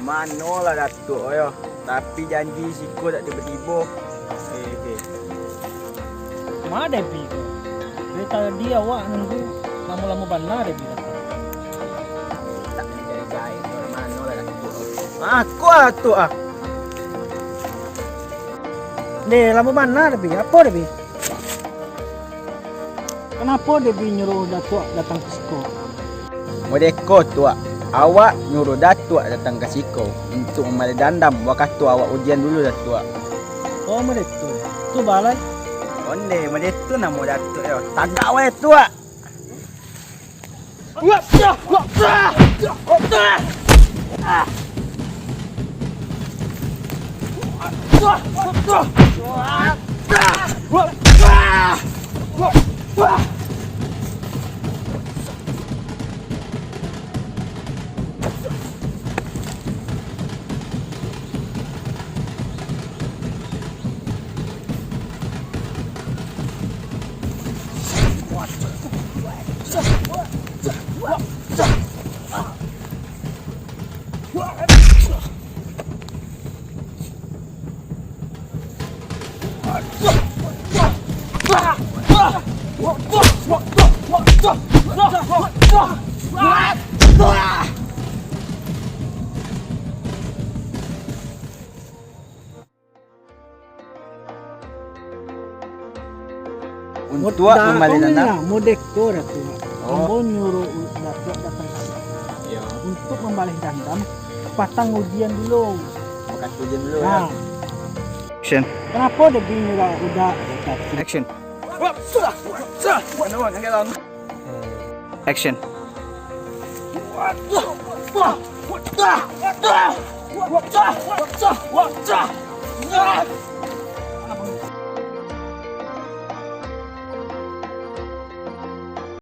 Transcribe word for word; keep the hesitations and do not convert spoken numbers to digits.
Manolah Datuak yo, tapi janji siko tak tibo-tibo. Hehe. Ma Debi ko? Dari tadi awak nunggu lamo-lamo bana Debi datang. Tak dijahek-jahek ko, manolah Datuak. Ah, ko Datuak ah. Deh, lamo bana Debi. Apo Debi? Kanapo Debi nyuruah Datuak datang ka siko? Modeko, Tuak. Awak nyuruah Datuak datang ka siko untuak mambaleh dandam wakatu awak ujian dulu, Datuak. Oh, modeko. Tu balai. Onde, modeko namo Datuak yo. Tagak wae, Tuak. Untuak mambaleh dandam. Modeko, Datuak. Oh. Ambo nyuruah Datuak datang ka siko. Iyo. Untuak mambaleh dandam, patang ujian dulu. Wakatu ujian dulu, yo. Nah. Action. Kanapo Debi nyuruah Uda datang? Action. Action.